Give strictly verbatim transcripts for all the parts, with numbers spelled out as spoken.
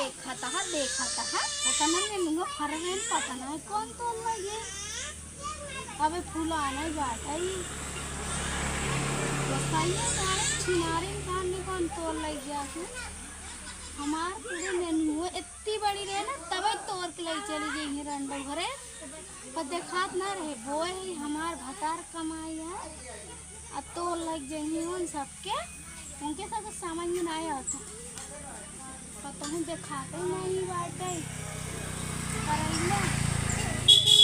देखत हा, देखत हा, पता नहीं नेनुआ फर गए, पता नहीं कौन तोड़ लगे। अबे फुलाना ही बात है। बताइए, जाने छिनारे इंसान ने कौन तोड़ लग गया तू। हमार पूरे नेनुआ इतनी बड़ी रहे ना, तबे तोड़ के ले चली गई है रंडो घरे। पर देखात ना रहे, बोए है हमार भतार कमाई है। अब तो लग जाइए उन सबके, उनके सब समझ में ना आवत। कतहूँ देखाते नहीं बाटे। करैला,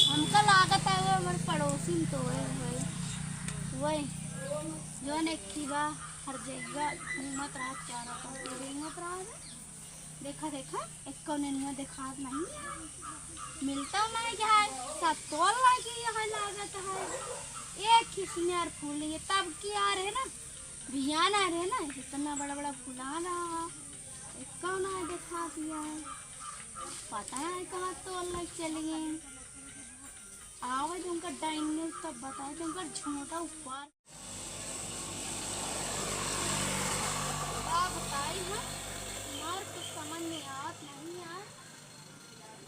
हमका लागत है वो हमारे पड़ोसी में तो है, वही, वही, जौन एक खीबा हर जगह घूमत रहा, चारा पानी घूमत रहा। देखा, देखा, एक्को नेनुआ देखात नहीं। मिलता नहीं है, सब तोड़ लागी यहाँ लागत है। एक ही सिंगार फूल है, तब की आ रहे ना, बियान आ रहे ना, इतना बड़ा बड़ा फुला रहा, एक्को ना देखात है। पता नहीं कहाँ तोड़ लग चली गई। आवे जो उनका डाइनिंग तब बताए, जो उनका झोंटा ऊपर। का बताई हम, हमार कुछ समझ में आवत नहीं है।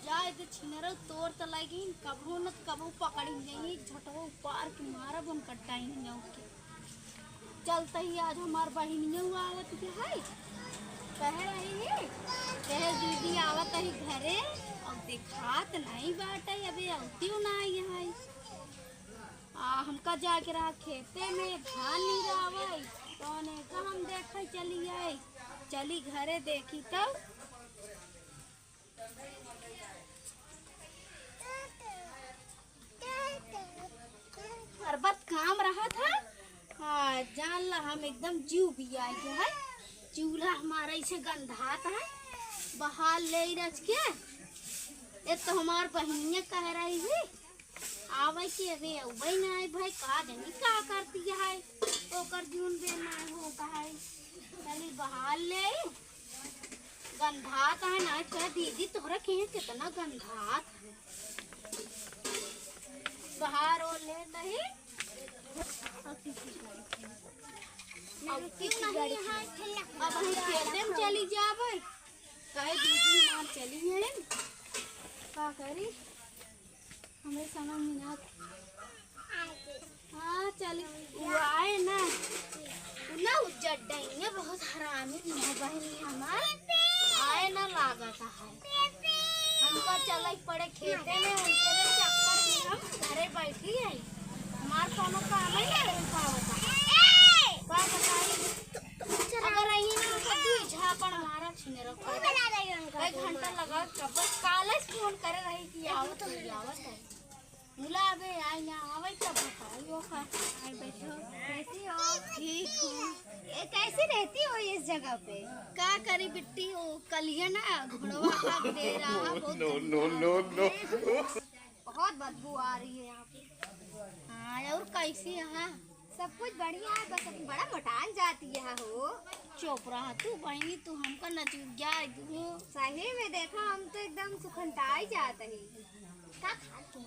जाए दे छिनरो तोड़ त लगिन, कबहू न कबहू पकड़ी नहीं, झटवा उपार के मारब उनका डाइनिंग के। चलते ही आज हमार बहिनियो आवत के है, कह रही है, कहे दीदी आवत ही घरे, अब देखात नहीं बाटे, अबे अवतियो ना आई है। आ, हमका जाके रहा खेते में, धान निरावै, तौने का हम देखै चली आई, चली घरे देखी तब। अरबत काम रहत है, हाँ, जान ला हम एकदम जीव भी आई के है, चूल्हा हमारा ऐसे गंधात है, बहार ले रच के, ये तो हमार बहिनिया कह रही है, आवे के अबे अउबे ना आए भाई, का जानी का करती है, ओकर जून बेर ना होता है। चली बहार ले, गंधात है ना, कह दीदी तोहरा के कितना गंधात है, बहार ओ ले नहीं। अब क्यों नहीं है, अब हम खेते में चली जाबे, कहे दीदी हमार चली है, का करी? हमें समझ में ना। हाँ, चल, वो आए ना, वो ना उज्जर डैंगे बहुत हरामी है बहिनी हमार। आए ना लागत है। हमका चले पड़े खेते में, उनके रे चक्कर में हम घरे बैठी है। हमार कोनो काम ही नहीं पावत है। का बताई? अगर यही ना तो दुई झापड़ मारा छिने रखो। एक घंटा लगा, कब काले से फोन करे रही कि आवत है, आवत है। बुला बे, आई ना, आवै तब बताई, वो का। आई बैठो, कैसी हो? ठीक हूँ। ए, कैसी रहती हो इस जगह पे? का करी बिट्टी, वो कलिया ना, घोड़वा हक दे रहा, बहुत नो, नो, गंदा नो, नो। बहुत बदबू आ रही है यहाँ पे। हाँ, और कैसी है? सब कुछ बढ़िया है, बस अभी बड़ा मोटान जाती है हो। चुप रहा तू बहिनी, तू हमका नचुर जाए तू। सही में देखा, हम तो एकदम सुखंताई जात ही। का खात तू?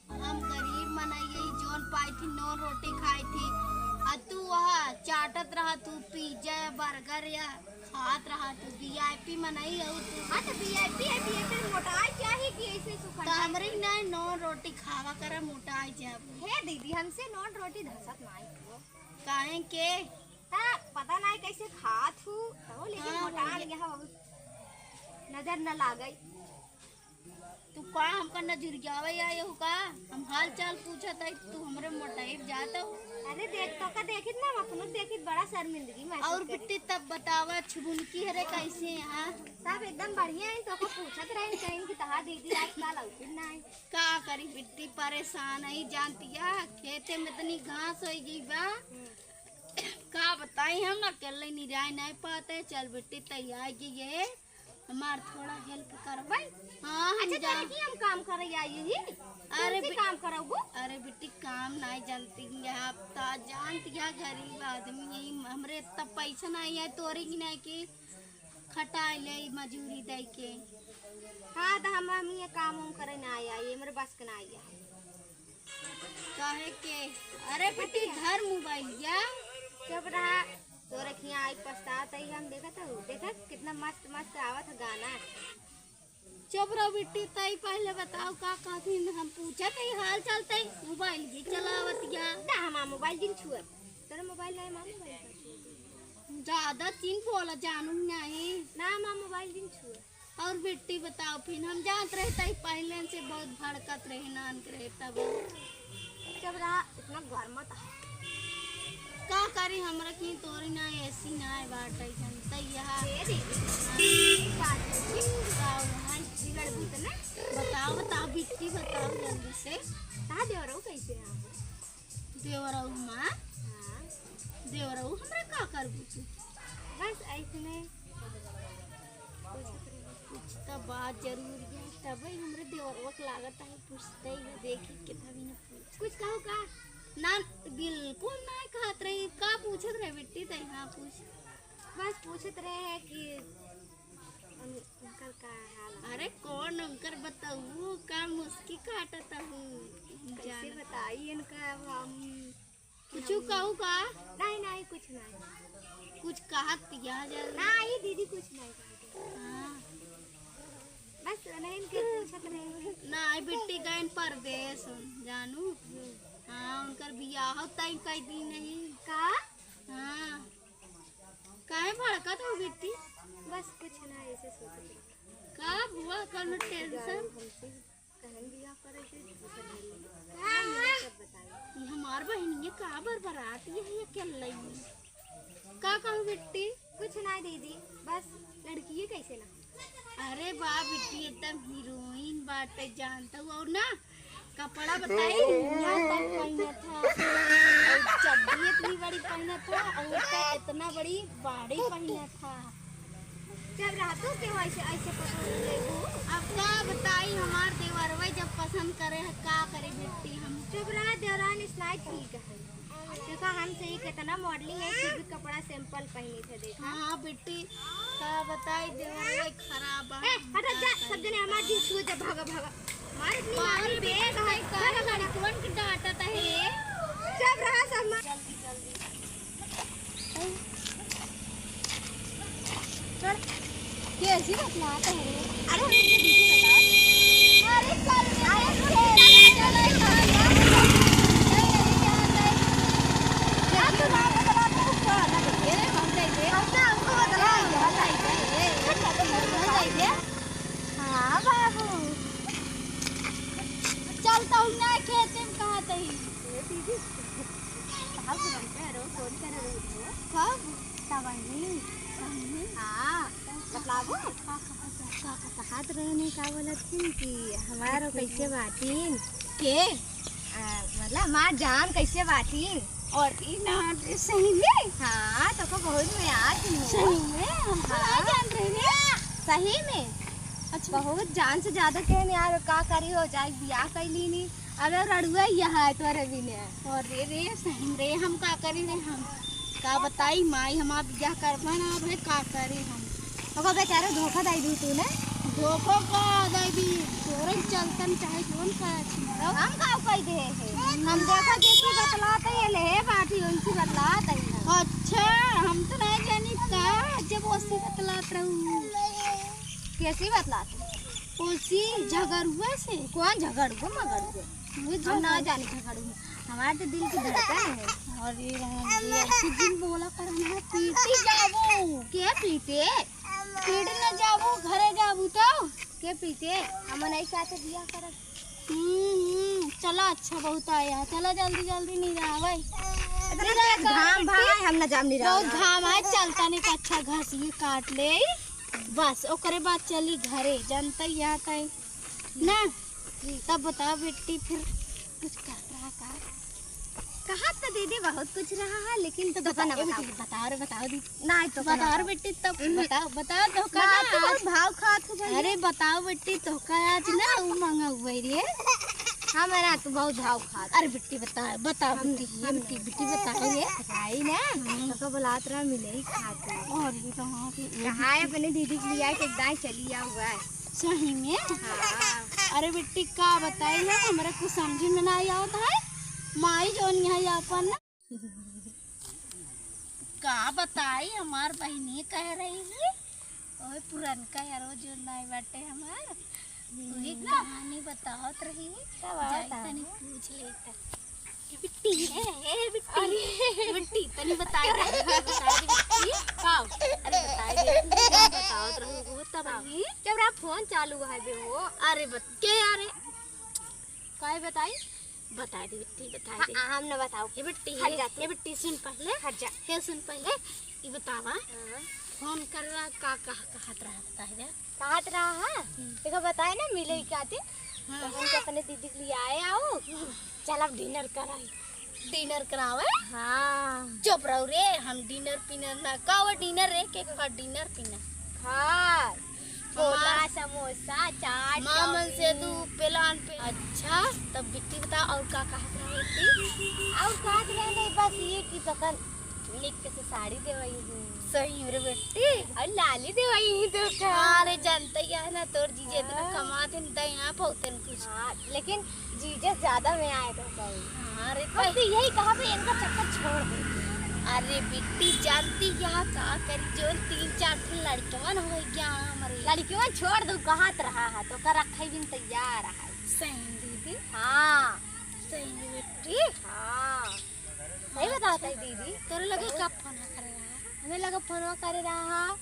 हम गरीब मनई, जौन पाई थी नौन रोटी खाई थी, आ तू वह चाटत रहा तू पिज्जा या बर्गर या खात रहा तू, वीआईपी मनई हऊ तू। हाँ, तो वीआईपी है, वीआईपी मोटाई क्या है कि ऐसे सुखंताई? तो हमरी नहीं नौन रोटी खावा करे, मोटाई जाब। हे दीदी, हमसे नौन रोटी धसत नहीं हो। काहे के? हाँ, पता नहीं कैसे खात हूँ, तो लेकिन हाँ, मोटान भैया। यहाँ बहुत नजर न लागई। तू का हमका नजुरियावे आए हो का? हम हाल चाल पूछत हई, तू हमरे मोटाइब जात हो। अरे देख, तो का देखित ना, हम अपनो देखित बड़ा शर्मिंदगी महसूस और करी। बिट्टी तब बतावा, छुबुनकी हरे कैसे हैं? सब एकदम बढ़िया है, तो का पूछत रहे कहीं कि तहार दीदी आजकल अवतिन ना है। का करी बिट्टी, परेशान है, जानती है, खेते में इतनी घास हो गई बा। हम्म। का बताई, हम अकेले निराय नहीं पाते। चल बिट्टी, तैयार की ये हमार थोड़ा हेल्प करबै। हाँ, हम अच्छा, जा- तोरे की हम काम करे आई ही? अरे कौन सी बे-, काम करौगो? अरे बेटी, काम नाई जानती है आप, ता जानती है, गरीब आदमी यही, हमरे इतना पैसा नाई है, तोरे की नाई की खटाई ले मजूरी दे के। हाँ, तो हम, हम ये काम उम करे ना आई, आई, हमरे बस के ना आई है। काहे के? अरे बेटी, धर मोबाइलिया। चुप रहा, तोरे खिया आई पछतात आई, हम देखत हूँ, देखत कितना मस्त मस्त आवत है गाना। चुप रहो बिट्टी, तई पहिले बताओ का कहथिन, हम पूछत हई हाल चाल, तई मोबाइल ही चलावत या। ना, हमार मोबाइल जिन छुअत। तेरा मोबाइल नहीं, हमार मोबाइल का छुअत। ज्यादा चिन बोला जानू नहीं। ना, हमार मोबाइल जिन छुअत। और बिट्टी बताओ फिर, हम जानत रहे तई पहिले से बहुत भड़कत रहे, नान के रहे तब। चुप रहा, इतना घर मत आ। का करी, हमरा की तोरी ना एसी ना है बाटे, जनता यह ए दीदी, बात बताओ भाई। बिगड़ भूत ना। बताओ, बताओ बिट्टी, बताओ जल्दी से। कहाँ देवरऊ कैसे हैं आप? देवरऊ माँ? हाँ। देवरऊ हमरा का करबू तू? बस ऐसने कुछ तो बात जरूर है, तबे हमरे देवरवा के लागत है, पूछते ही देखी कितना भी ना पूछ। कुछ कहो का? ना, बिल्कुल ना कहत रही। का पूछत रहे बिट्टी तई? हाँ, पूछ। बस पूछत रहे हैं कि उन-, उनकर का हाल है? अरे कौन उनकर बताऊ, का मुस्की काटत हूँ। कैसे जान- बताई इनका, अब हम कुछ कहू का? नहीं, नहीं, कुछ नहीं। कुछ कहत या जल्दी। नहीं दीदी, कुछ नहीं कहत। हाँ। बस नहीं, इनके पूछत रहे। नहीं, बिट्टी गइन परदेस, जानू। हाँ, उनकर बियाह तय कई दिन नहीं। का? हाँ। काहे भड़कत हो बिट्टी? बस कुछ ना, ऐसे सोचत रहे। का हुआ, कौनो टेंशन? हमसे कहन बियाह करे के झूठ बोली। हम ये सब बताई। ये हमार बहिनिया का बरबरात ये है अकेले ही। का कहू बिट्टी? कुछ ना दीदी, बस लड़की कैसे ना। अरे वाह बिट्टी, एकदम हीरोइन बाटे, जानत हूँ। और ना, कपड़ा बताई, यहाँ तक पहना था, और चड्डी इतनी बड़ी पहना था, और ऊपर इतना बड़ी बाड़ी पहना था। जब रातों के वैसे ऐसे पकड़ लेबू। अब का बताई, हमार देवरवे जब पसंद करे है, का करे बिट्टी हम। चुप रहा देवरान, इतना ही ठीक है। देखा, हमसे ही कितना modeling है, फिर भी कपड़ा simple पहनी थे, देखा। हाँ बिट्टी, का बताई, देवरवे खराब है। ए, हटा जा, सब जने हमार दिल छुए, जा, भागा, भागा। मार इतनी बाहर मारी बेच बेच है, का भागा, भागा। लड़कवन के डांटत है रे। चुप रहा सब मा- जल्दी, जल्दी। छोड़। कैसी बतलात है रे? अरे, हम इनके दीदी बता। अरे, कल में अरे, हम खेलने चले गए। हाँ, तू ना बतला, तू कौन है? ये हम दे दे। हम ना, हमको बतला, हम दे दे। हाँ, बाबू। चलता हूँ ना खेते में, कहाँ तई? ए दीदी, कहाँ फोन पे रो, फोन करे रहो तो? कब? तवनी। तवनी? हाँ, बतलाबो? का कहत, का कहत? कहत रहने का बोलत थी कि हमारो कैसे बाटिन? के? आ, मतलब, हमार जान कैसे बाटिन? और ई ना रे, सही में? हाँ, तोको बहुत मयार थी हो। सही में? हम तो हाँ। नहीं जान रहे रे। सही में? अच्छा। बहुत जान से ज्यादा कहने यार, का करी हो जाए, बियाह कर ली नी। अबे रड़ुआ यहाँ है तोरे बिने। अरे रे, सही रे, हम का करी रे हम? का बताई माई, हमार बियाह करबा ना, अब है का करी हम? ओका बेचारे धोखा दे दी तू ने। धोखा का दे दी? तोरे चलतन चाहे जोन का छी। हम का कह दे है? हम देखा जैसी बतलाते ये ले बाटी, उनकी बतलाते हैं। अच्छा, हम तो नहीं जानी का, जब ओसी बतलात रहू। कैसी बतलात? ओसी झगड़ुआ से। कौन झगड़ुआ मगड़ुआ? हम ना जानी झगड़ू। हमारे तो दिल की धड़कन है। अरे राम जी, ऐसे दिन बोला कर हमारे पीटी जाबो। के पीटे? पीट न जाबो, घरे जाबू तो। के पीटे? हम नहीं चाहते बियाह करब। हम्म, हम्म, चला अच्छा बहुत आया। चला जल्दी जल्दी नहीं रहा भाई। इतना तेज घाम भाई, हम ना जाम नहीं रहा। बहुत घाम आए, चलता नहीं अच्छा घास ये काट ले। बस ओकरे बाद चली घरे, जनता यहाँ तई ना। तब बताओ बेटी, फिर कुछ कहत रहा का? कहा तो दीदी बहुत कुछ रहा है, लेकिन तो तो बता ना, बताओ बताओ। बेटी, बताओ रे, बताओ दी। नहीं तो बताओ बताओ। बेटी, तब हम्म। बताओ, बताओ तो का ना, ना, तो आज बहुत भाव खात हो भाई। अरे बताओ बेटी, तो का आज ना वो मांगा हुआ है रे। हाँ, मेरा तो बहुत भाव खात। अरे बेटी, बताओ, बताओ हम, बेटी, ये हम बेटी, बेटी, बताओ ये। भाई ना, हम्म। तो का बुलात रहा, मिले ही खाते। और भी कहाँ के कहाँ है अपने दीदी के लिए आए, कि एक दाएं चली आ हुआ है। सही में? हाँ। अरे बेटी, का बताई हम, हमरा कुछ समझ में ना आवत है। माई जोन यहाँ अपन ना। का बताई, हमार बहिनी कह रही है ओए, पुरनका यारो जो नाई बाटे हमार, हम्म। उही कहानी बतावत रही। का बात जाई है? तनी पूछ लेता। ए बिट्टी, ए, ए बिट्टी। अरे। बिट्टी, तनी बताई दे, बताई दे बिट्टी। का? अरे बताई दे, तू बतावत रही, वो तब हाँ। रही। जब रहा फोन चालू है बे हो। अरे बत-, के यार? काहे बताई? बताई दे बिट्टी, बताई हाँ, दे। हाँ, हम न बताओ। हे बिट्टी, हट हे, जा तू। हे बिट्टी, सुन पहले। हट जा। हे सुन पहले, ई बतावा। हाँ। फोन करवा का, का कहत रहा, बताई दे। कहत रहा, हाँ? हम्म। देखो, बताए ना, मिले ही कहते। हाँ। तो हम तो अपने दीदी के लिए आए आओ। हम्म। चल, अब dinner कराई। Dinner करावे? हाँ। चुप रहो रे, हम dinner पिनर ना, का वो dinner रे, के का dinner पिनर? हाँ। गोला, हमार समोसा, चाट, माँ मन से चाउमीन। दू पेलान पे। अच्छा, तब बिट्टी बता, और का कहत रहे बिट्टी? और कहत रहे नहीं, बस ये कि तोका निक से साड़ी देवई हूँ। सही रे बिट्टी। और लाली देवई हूँ तोका। अरे जानते क्या है ना, तोर जीजे इतना हाँ। कमाते न, दई ना पावते न कुछ। हाँ, लेकिन जीजे ज्यादा में आए तो कहीं। हाँ रे हम भाई। तो यही कहा भाई, इनका चक्कर छोड़ दे। अरे बिट्टी, जानती क्या का करी, जो तीन चार ठे लड़कवन हो गया हमारे। लड़कवन छोड़ दो, कहत रहा है, तोका रखे बिन तैयार है। सही दीदी। हाँ। सही बिट्टी। हाँ। सही बतावत है दीदी। तोरे लगे का फोन करे रहा? हमें लगे फोनवा करे रहा,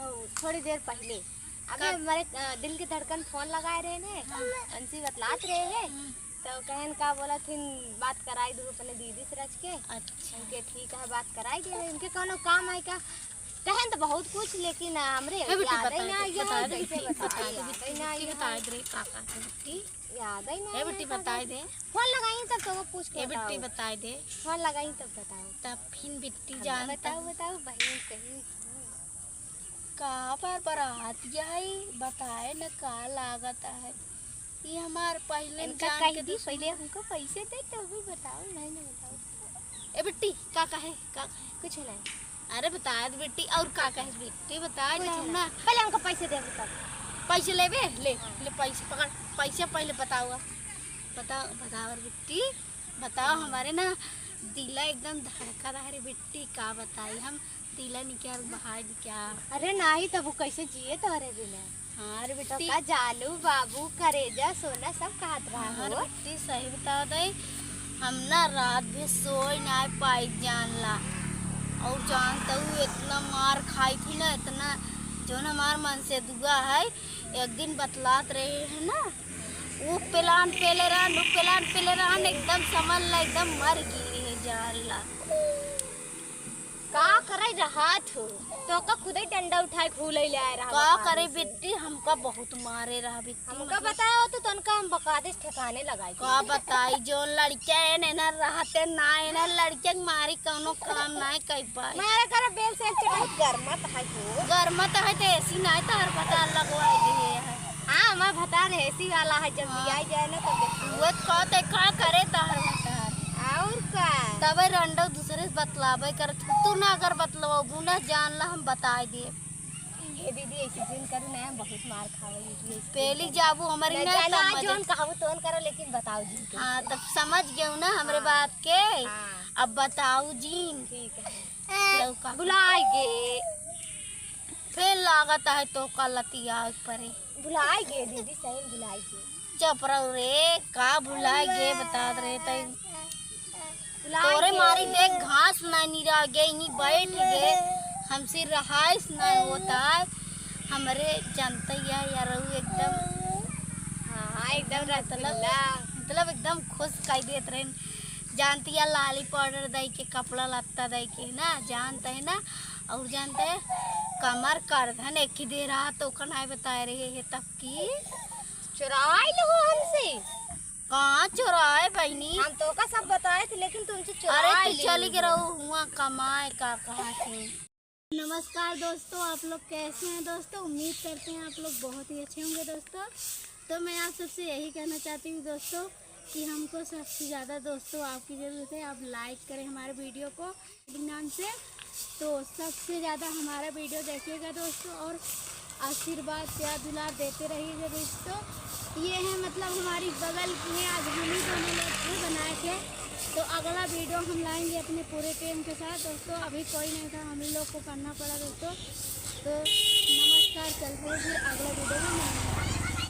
ओ, थोड़ी देर पहले। अबे का? हमारे, अ, दिल के धड़कन फोन लगाए रहे ने, हाँ। उनसे बतलात रहे हैं। हम्म। तो कहन का बोला थिन, बात कराई दू अपने दीदी से रच के। अच्छा। उनके ठीक है, बात कराई दे रहे। उनके कौनो काम है का? कहन तो बहुत कुछ, लेकिन हमरे ए बिट्टी, याद ही बताई ना दे, आया बताई है, दे कैसे बिट्टी, बताई, बताई दे याद ही बिट्टी, ना आया बिट्टी, बताई है। दे रे, का, का, बिट्टी। याद ही ना ए आया बिट्टी, है, बताई दे। फोन लगाई तब तो वो पूछ के ए बिट्टी, बताओ। बताई दे। फोन लगाई तब बताओ। तब फिन बिट्टी अब जानता बताओ, हूँ। बताओ, बहिन कहीं। का बार बार आती है, बताए न का लागत है। ये हमार पहले इनका जान कह के दी, दुश्मन। पहले हमको पैसे दे तो भी बताओ, नहीं, नहीं बताओ। ए बिट्टी, का कहे, का कहे? कुछ नहीं। अरे बता दे बिट्टी, और का कहे बिट्टी, बता कुछ दे नहीं। ना। पहले हमको पैसे दे, बताओ। पैसे लेबे? ले, हाँ। ले पैसे पकड़, पैसे पहले बताओ। बताओ, बताओ रे बिट्टी, बताओ। हमारे ना दिला एकदम धड़का रहा रे बिट्टी, का बताई हम। तिला निकाल बहाई क्या? अरे नाही, तब उ कैसे जिए तोहरे बिना? हाँ रे तो बिट्टी। का जालू बाबू करेजा सोना सब कहत रहा हाँ रे हो। बिट्टी, सही बता दे, हम ना रात भी सोई ना पाई जान ला। और जानता हूँ इतना मार खाई थी ना, इतना जो ना हमार मन से दुआ है, एक दिन बतलात रहे है ना, वो पेलान पेले रहन, वो पेलान पेले रहन, एकदम समझ ला, एकदम मर गई रहे जान ला। का करे रहत हो? तोका खुदे डंडा उठाए घूले ले आए रहा का बकादे करे से। बिट्टी, हमका बहुत मारे रहा बिट्टी, हमका मतलब बताओ तो तनका हम बकादे से ठिकाने लगाई का थी। बताई, जो लड़के है ना, ना रहते ना है ना, लड़के के मारी कौनो काम ना कर पाए। मारे करे बेल से चढ़ाई गरमत है हो। गरमत है तो एसी ना है, तार बता लगवाई दिए है। हाँ, हमार भतार एसी वाला है, जब हाँ। लियाई जाए ना तब देखा। वो कहते का करे तार भतार। और का? तबे रंडो दूसरे से बतलावे करत, तू ना अगर बतलवाबू ना, जान ला हम बताई दे। हे दीदी, ऐसे जिन करू ना, हम बहुत मार खावे दीदी, ऐसे पेली जिन करू। जाबू हमारी ना ना, जाना, तब आज मजा। जौन कहबू तौन करो, लेकिन बताओ जिन के। हाँ, तब समझ गयो ना हमरे हाँ। बात के। हाँ। अब बताओ जिन। ठीक है। लौका। बुलाए गे। फिर लागत है तो का लतिया परे। भुलाई गे दीदी, सही भुलाई गे। चुप रहो रे, का भुलाई गे, बतात रहे तई। भुलाई तोरे गे। मारी देख घास ना निरा गे, इनी बैठ गे, हमसे रहाइश ना होता है, हमरे जनते या यारऊ एकदम हाँ, हाँ, एकदम मतलब, रसगुल्ला। मतलब एकदम खुश कई देत रहे। जानती है लाली पाउडर दई के कपड़ा लत्ता दई के ना, जानते है ना, और जानते है कमर करधन एक ही दे रहा तो कनाए बताए रहे है तब की चुराई लो हमसे। कहाँ चुराए बहनी? हम तो का सब बताए थे, लेकिन तुमसे अरे चुराई तू ले चली ली। गई रहो हुआ कमाए का कहा थे। नमस्कार दोस्तों, आप लोग कैसे हैं दोस्तों? उम्मीद करते हैं आप लोग बहुत ही अच्छे होंगे दोस्तों। तो मैं आप सबसे यही कहना चाहती हूँ दोस्तों कि हमको सबसे ज़्यादा दोस्तों आपकी ज़रूरत है, आप like करें हमारे video को नाम से। तो सबसे ज़्यादा हमारा video देखिएगा दोस्तों, और आशीर्वाद, प्यार, दुलार देते रहिएगा दोस्तों। ये है मतलब हमारी बगल में, आज हम ही दोनों लोग थे बनाए थे। तो अगला video हम लाएंगे अपने पूरे team के साथ दोस्तों। अभी कोई नहीं था, हम ही लोग को करना पड़ा दोस्तों। तो नमस्कार। चल रहे फिर